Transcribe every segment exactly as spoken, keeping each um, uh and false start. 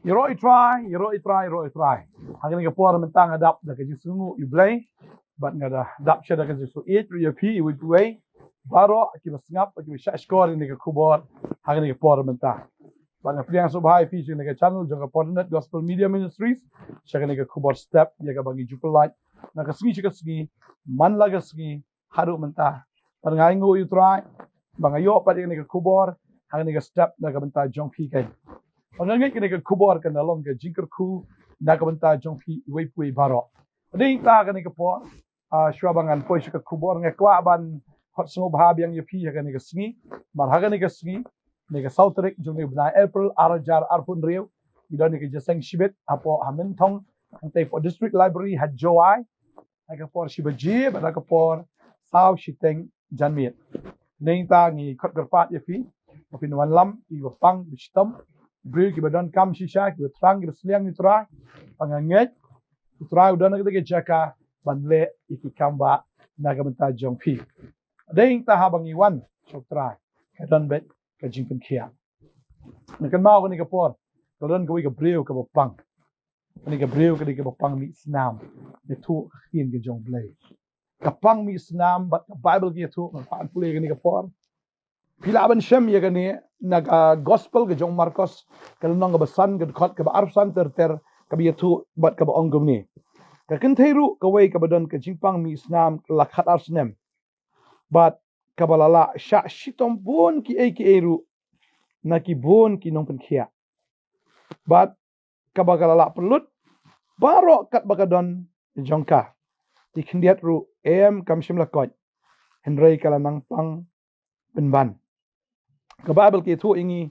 Ïaroh ïa u Trai, ïaroh ïa u Trai, ïaroh ïa u Trai. Ha kane ka por mynta nga dap da ka jingsngewnguh ïa u Blei. Bad nga da dap sha da ka jingsngewsih ruh ïa phi iwei pa iwei baroh kiba sngap, kiba shah shkor ïa kane ka khubor ha kane ka por mynta. Bad nga pdiang sngewbha ïa phi sha kane ka channel jong ka Fortinet Gospel Media Ministries, sha kane ka khubor step ïa kaba ngi ju pynlait na ka sngi sha ka sngi, man la ka sngi, haduh mynta. Bad nga ainguh ïa u Trai ba nga ïoh pat ïa kane ka khubor ha kane ka step na ka bynta jong phi kein. Bad nga ngeit kane ka khubor kan da long ka jingkyrkhu na ka bynta jong phi iwei pa iwei baroh. Hadien ta kane ka por, ah, shuwa ba ngan poi sha ka khubor, nga kwah ban khot sngewbha biang ïa phi ha kane ka sngi. Namar ha kane ka sngi, kane ka saw tarik jong u bnai April ar hajar arphew hynriew, ngi don ïa ka jingïaseng shibit hapoh ha Mynthong, hangtei hapoh District Library ha Jowai, ha ka por shi baje bad ha ka por saw shiteng janmiet. Nangta ngi khot kyrpad ïa phi ba phin wan lam, kiba pang, kiba shitom, briew kiba donkam shisha, kiba thrang, kiba sliang ïa u Trai. Ba nga ngeit u Trai u don ha kata ka jaka ban leh ïa ki kam ba na ka bynta jong phi. Hadien ta haba ngi wan sha u Trai, ka don beit ka jingpynkhiah. Nga kynmaw kane ka por, ka don kawei ka briew kaba pang. Kane ka briew ka dei kaba pang mih snam, ïathuh ka ktien ka jong u Blei. Ka pang mih snam bad ka Baibl ka ïathuh, nga kwah ban pule kane ka por. Phi lah ban shem ïa kane na ka Gospel ka jong u Markos, ka lynnong kaba san, ka dkhot kaba arphew san ter ter, kaba ïathuh bad kaba ong kumne: Ka kynthei ruh kawei kaba don ka jingpang mih snam la khat ar snem, bad kaba la lah shah shitom bun kiei kiei ruh na ki bun ki nongpynkhiah. Bad kaba ka la lah pynlut baroh katba ka don jong ka. Ki khyndiat ruh em kam shym la koit, hynrei ka la nang pang pynban. Ka Baibl ka ïathuh ïa ngi,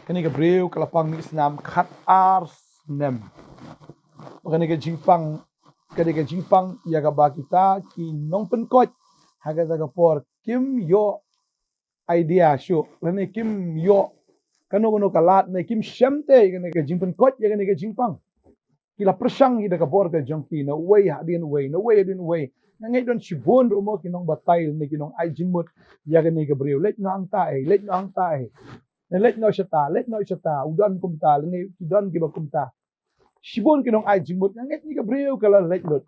kane ka briew ka la pang mih snam khat ar snem. Kane ka jingpang, kane ka jingpang ïa kaba kita ki nongpynkoit ha kata ka por kim ïoh idea shuh, lane kim ïoh kano kano ka lad, ne kim shem te ïa kane ka jingpynkoit ïa kane ka jingpang. Ki la pyrshang hi da ka bor ka jong ki, na uwei hadien uwei, na uwei hadien uwei. Nga ngeit don shibun ruh mo ki nongbatai lane ki nong-ai jingmut ïa kane ka briew. Leit noh hangta ei, leit noh hangta ei. Ne leit noh shata, leit noh shata, u don kumta, lane ki don kiba kumta. Shibun ki nong-ai jingmut, nga ngeit kane ka briew ka la leit lut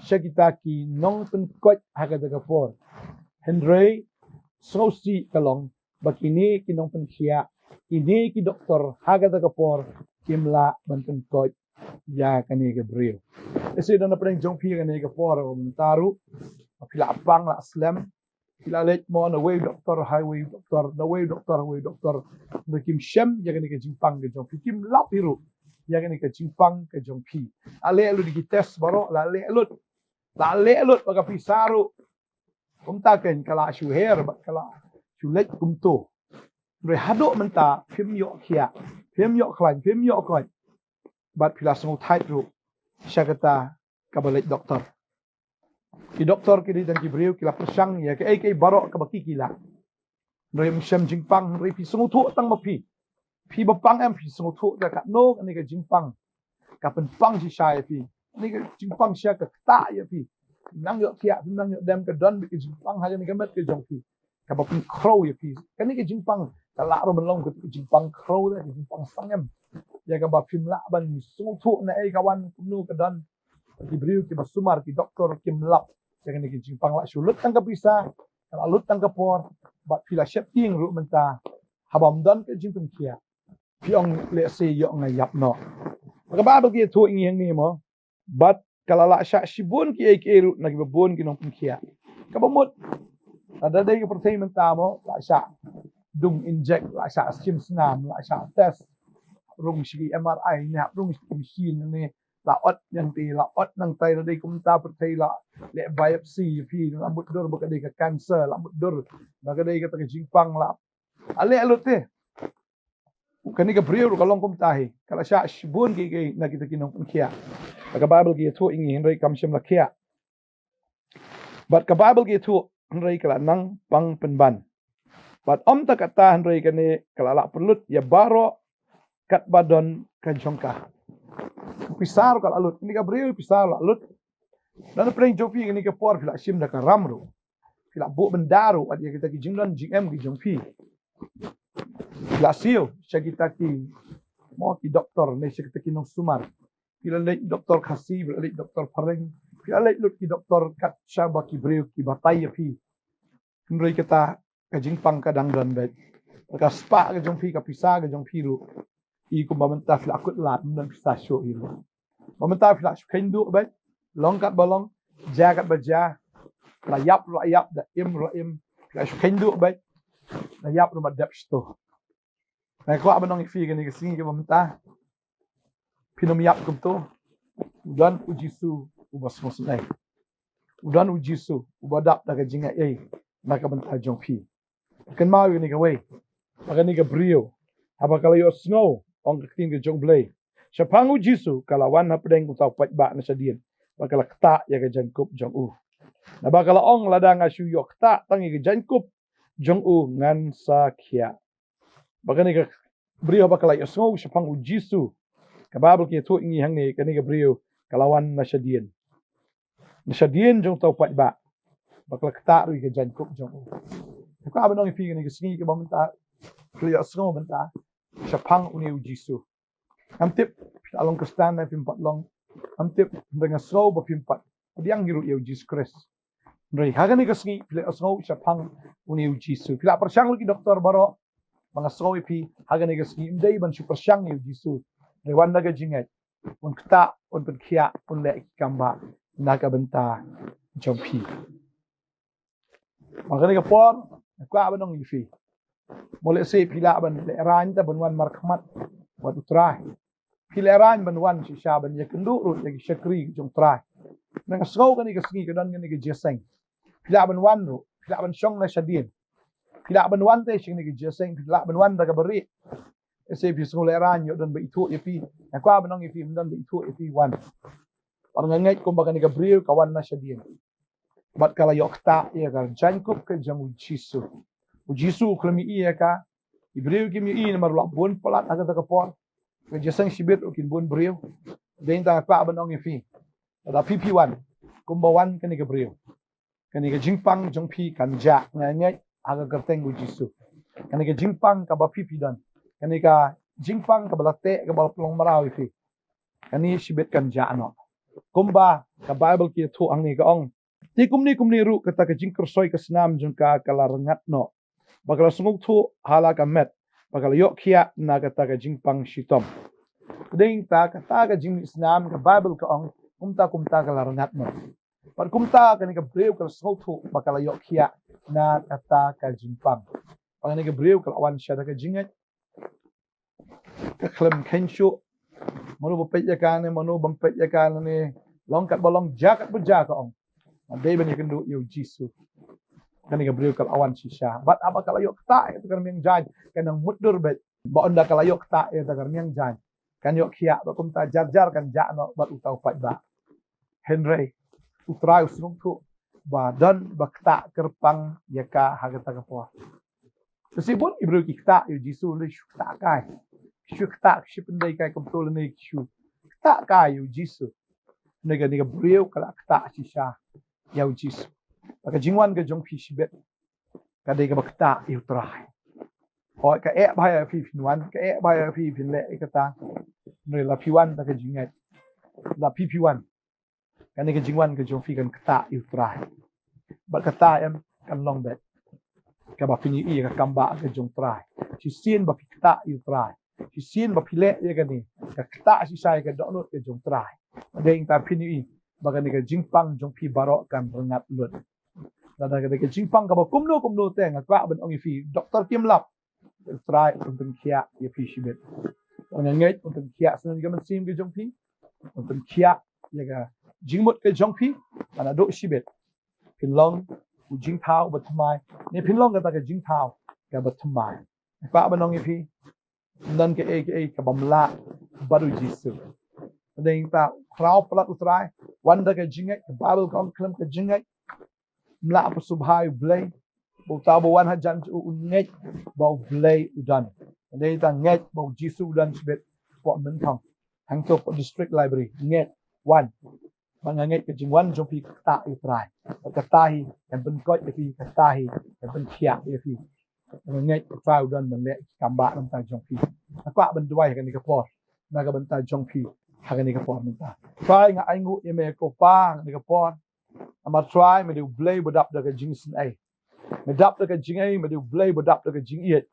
sha kita ki nongpynkoit ha kata ka por. Hynrei sngewsih ka long ba kine ki nongpynkhiah, kine ki doktor ha kata ka por kim lah ban pynkoit ïa kane ka briew. Lehse don na pdeng jong phi kane ka por, mynta ruh phi la pang la slem, phi la leit mo na uwei u doktor ha uwei u doktor, na uwei u doktor ha uwei u doktor. Hynrei kim shem ïa kane ka jingpang ka jong phi, kim lap hi ruh ïa kane ka jingpang ka jong phi. La leh lut ki test baroh, la leh lut, la leh lut bad ka pisa ruh kumta kein ka la shu her bad ka la shu leit kumto. Hynrei haduh mynta phim ïoh khiah, phim ïoh khlaiñ, phim ïoh koit. Bad phi la sngewthait ruh sha kata kaba leit doktor. Ki doktor ki dei tang ki briew, ki la pyrshang ïa kaei kaei baroh kaba ki ki lah. Hynrei ym shem jingpang, hynrei phi sngewthuh tang ma phi. Phi ba pang em, phi sngewthuh da katno kane ka jingpang ka pynpang shisha ïa phi. Kane ka jingpang shisha ka ktah ïa phi. Phim nang ïoh khiah, phim nang ïoh dem, ka don beit ka jingpang ha kane ka met ka jong phi kaba pynkhrew ïa phi. Kane ka jingpang ka lah ruh ban long ka jingpang khrew, da ka jingpang sangem. Ïa kaba phim lah ban sngewthuh na ei ka wan kumno ka don. Ki briew kiba sumar, ki doktor kim lap. Ïa kane ka jingpang la shu lut tang ka pisa, ka la lut tang ka por, bad phi la sheptieng ruh mynta. Haba ym don ka jingpynkhiah, phi ong lehse ïoh nga ïap noh. Ka Baibl ka ïathuh ïa ngi hangne mo. Bad ka la lah shah shibun kiei kiei ruh na kiba bun ki nongpynkhiah. Kaba mut, lada dei ka pyrthei mynta mo, la shah dung inject, la shah shim snam, la shah test, rung sha ki M R I ne, rung sha ki machine ne, la ot nangtei, la ot nangtei, lada dei kumta pyrthei la leh biopsy phi, la mutdur ba ka dei ka cancer, la mutdur ba ka dei kata ka jingpang, la leh lut te. Kane ka briew ruh ka long kumta hi, ka la shah shibun kiei kiei na kita ki nongpynkhiah. Ka Baibl ka ïathuh ïa ngi, hynrei kam shym la khiah. Bad ka Baibl ka ïathuh, hynrei ka la nang pang pynban. Bad ym tang katta, hynrei kane ka la lah pynlut ïa baroh katba don ka jong ka. Pisa ruh ka la lut, kane ka briew pisa ruh la lut. Don na pdeng jong phi kane ka por phi la shim da ka ram ruh, phi la buh bynda ruh ïa kita ki jingdon jingem ki jong phi. Phi la siew sha kita ki Mo ki doktor ne shi kata ki nongsumar. Phi la leit doktor Khasi, phi la leit doktor Phareng, phi la leit lut ki doktor kat shaba ki briew ki batai ïa phi. Hynrei kata ka jingpang ka dang don beit. Ka spah ka jong phi, ka pisa ka jong phi ruh, i kumba mynta phi la kut lad, ym don pisa shuh i ruh. Ba mynta phi la shphein duh beit, long kat ba long, jia kat ba jia, la ïap ruh la ïap, da im ruh la im, phi la shphein duh beit, la ïap ruh ma dep shto. Nga kwah ban ong ïa phi kane ka sngi kaba mynta, phin ym ïap kumto. U don U Jisu uba sngewsynei. U don U Jisu uba dap da ka jingaiei na ka bynta jong phi. Kynmaw ïa kane kawei, ba kane ka briew, haba ka la ïohsngew ong ka ktien ka jong U Blei, shaphang U Jisu, ka la wan hapdeng uta u paidbah na shadien, ba ka la ktah ïa ka jaiñkup jong u. Naba ka la ong, lada nga shu ïoh ktah tang ïa ka jaiñkup jong u, ngan sa khiah. Ba kane ka briew haba ka la ïohsngew shaphang U Jisu, ka Baibl ka ïathuh ïa ngi hangne, kane ka briew ka la wan na shadien, na shadien jong uta u paidbah, ba ka la ktah ruh ïa ka jaiñkup jong u. Nga kwah ban ong ïa phi kane ka sngi kaba mynta, phi la ïohsngew mynta shaphang une U Jisu. Ngam tip phi la long Khristan ne phim pat long. Ngam tip, hynrei nga sngew ba phim pat pdiang hi ruh ïa U Jisu Khrist. Hynrei ha kane ka sngi phi la ïohsngew shaphang une U Jisu. Phi la pyrshang lut ki doktor baroh. Ba nga sngew ïa phi, ha kane ka sngi ym dei ban shu pyrshang ïa U Jisu. Hynrei wan da ka jingngeit, un ktah, un pynkhiah, un leh ki kambah na ka bynta jong phi. Ba kane ka por, nga kwah ban ong ïa phi, mo lehse phi lah ban lehraiñ te ban wan markhmat bad U Trai. Phi lehraiñ ban wan shisha ban ïakynduh ruh ïa ki shakri jong U Trai. Nga sngew kane ka sngi ka don kane ka jingïaseng. Phi lah ban wan ruh, phi lah ban shong na shadien. Phi lah ban wan te sha kane ka jingïaseng, phi lah ban wan da kaba rieh. Lehse phi sngew lehraiñ, ïoh don ba ithuh ïa phi. Nga kwah ban ong ïa phi, ym don ba ithuh ïa phi, wan. Bad nga ngeit kumba kane ka briew ka wan na shadien, bad ka la ïoh ktah ïa ka jaiñkup ka jong U Jisu. U Jisu u khlem ïohi ïa ka, ki briew kim ïohi namar la bun palat ha kata ka por. Ka jingïaseng shibit ruh kin bun briew. Dei nangta nga kwah ban ong ïa phi, lada phi phi wan kumba wan kane ka briew, kane ka jingpang jong phi kan jah, nga ngeit, ha ka kyrteng U Jisu. Kane ka jingpang kaba phi phi don, kane ka jingpang kaba la teh, kaba la pynlong mraw ïa phi, kane shibit kan jah noh. Kumba ka Baibl ka ïathuh hangne, ka ong, te kumne kumne ruh kata ka jingkyrsoi ka snam jong ka ka la rngat noh, ba ka la sngewthuh ha la ka met, ba ka la ïoh khiah na kata ka jingpang shitom. Dei nangta kata ka jingmih snam, ka Baibl ka ong, kumta kumta ka la rngat noh. Bad kumta kane ka briew ka la sngewthuh ba ka la ïoh khiah na kata ka jingpang. Bad kane ka briew ka la wan sha da ka jingngeit, ka khlem kheiñ shuh mano ba peit ïa ka ne mano bym peit ïa ka ne. Long kat ba long, jia kat ba jia, ka ong, nga dei ban ïakynduh ïa U Jisu. Kane ka briew ka la wan shisha. Bad haba ka la ïoh ktah ïa kata ka rmiang jaiñ, ka nang mutdur beit ba ynda ka la ïoh ktah ïa kata ka rmiang jaiñ, kan ïoh khiah, bad kumta jar jar kan jah noh bad uta u paidbah. Hynrei U Trai u sngewthuh ba don ba ktah kyrpang ïa ka ha kata ka por. Te shibun ki briew ki ktah ïa U Jisu, lei shu ktah kai, shu ktah, shu pyndei kai kumto lane shu ktah kai ïa U Jisu. Hynrei kane ka briew ka la ktah shisha ïa U Jisu. Bad ka jingwan ka jong phi shibit ka dei kaba ktah ïa U Trai. Hooid, ka eh bha ïa phi phin wan, ka eh bha ïa phi phin leh ïa kata. Hynrei la phi wan da ka jingngeit, la phi phi wan, kane ka jingwan ka jong phi kan ktah ïa U Trai. Bad kata em kan long beit kaba phin ïohi ïa ka kambah ka jong U Trai. Shisien ba phi ktah ïa U Trai, shisien ba phi leh ïa kane, ka ktah shisha ïa ka dohnud ka jong U Trai. Dei nangta phin ïohi ba kane ka jingpang jong phi baroh kan rngat lut. Lada ka dei ka jingpang kaba kumno kumno te, nga kwah ban ong ïa phi, doktor kim lap, U Trai un pynkhiah ïa phi shibit. Nga ngeit un pynkhiah sngewbha ïa ka mynsiem ka jong phi, un pynkhiah ïa ka jingmut ka jong phi. Ba naduh shibit phin long u jingthaw uba thymmai, ne phin long kata ka jingthaw kaba thymmai. Nga kwah ban ong ïa phi, ym don kaei kaei kaba ym lah bad U Jisu. Dei nangta khraw palat U Trai, wan da ka jingngeit, ka Baibl ka ong khlem ka jingngeit ym lah ban sngewbha ïa U Blei. Ba uta uba wan hajan jong u un ngeit ba U Blei u don. Dei nangta ngeit ba U Jisu u don shibit hapoh Mynthong, hangto hapoh District Library, ngeit, wan. Ba nga ngeit ka jingwan jong phi ka ktah ïa U Trai. Kata hi kan pynkoit ïa phi, kata hi kan pynkhiah ïa phi. Nga ngeit ba Trai u don ban leh ki kam ba na ka bynta jong phi. Nga kwah ban duwai ha kane ka por na ka bynta jong phi ha kane ka por mynta. Trai, nga ainguh ïa me ko Pa ha kane ka por. Namar Trai, me dei U Blei ba dap da ka jingisynei. Me dap da ka jingaiei, me dei U Blei ba dap da ka jingïeit.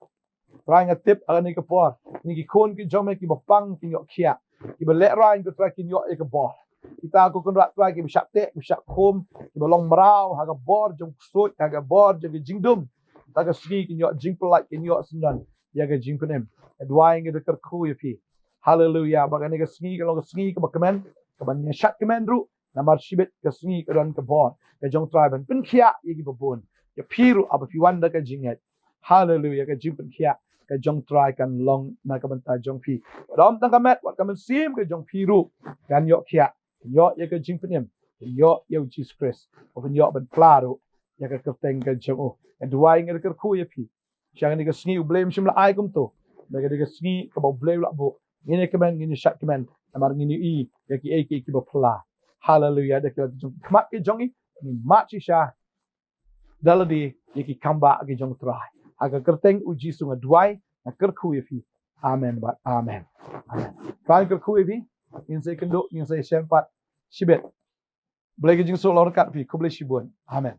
Trai, nga tip ha kane ka por, kine ki khun ki jong me kiba pang kin ïoh khiah, kiba lehraiñ ko Trai kin ïoh ïa ka bor. Kita ko Kynrad Trai kiba shah teh, kiba shah khum, kiba long mraw ha ka bor jong u ksuid, ha ka bor jong ka jingdum, mynta ka sngi kin ïoh jingpyllait, kin ïoh syndon ïa ka jingpynim. Nga duwai, nga da kyrkhu ïa phi. Haleluia. Ba kane ka sngi kan long ka sngi kaba kmen, kaba ngin ïa shad kmen ruh. Namar shibit ka sngi ka don ka bor ka jong Trai ban pynkhiah ïa kiba bun. Ïa phi ruh haba phi wan da ka jingngeit. Haleluia. Ka jingpynkhiah ka jong Trai kan long na ka bynta jong phi. Wat ym tang ka met, wat ka mynsiem ka jong phi ruh kan ïoh khiah, kan ïoh ïa ka jingpynim, kan ïoh ïa U Jisu Khrist, kan ïoh ban pla ruh ïa ka kyrteng ka jong u. Nga duwai, nga da kyrkhu ïa phi. Sha kane ka sngi U Blei um shym la ai kumto. Namar kane ka sngi kaba U Blei u la buh, ngin ïa kmen, ngin ïa shad kmen, namar ngin ïohi ïa kiei kiei kiba phylla. Haleluia. Da ki la ki jong khmat ki jong ngi, ngin mad shisha da lade ïa ki kam ba ki jong Trai. Ha ka kyrteng U Jisu nga duwai, nga kyrkhu ïa phi. Amen bad amen. Amen. Trai kyrkhu ïa phi. Ngin sa ïakynduh, ngin sa ïashem pat shibit. Blei ka jingsuk long ryngkat phi. Khublei shibun. Amen.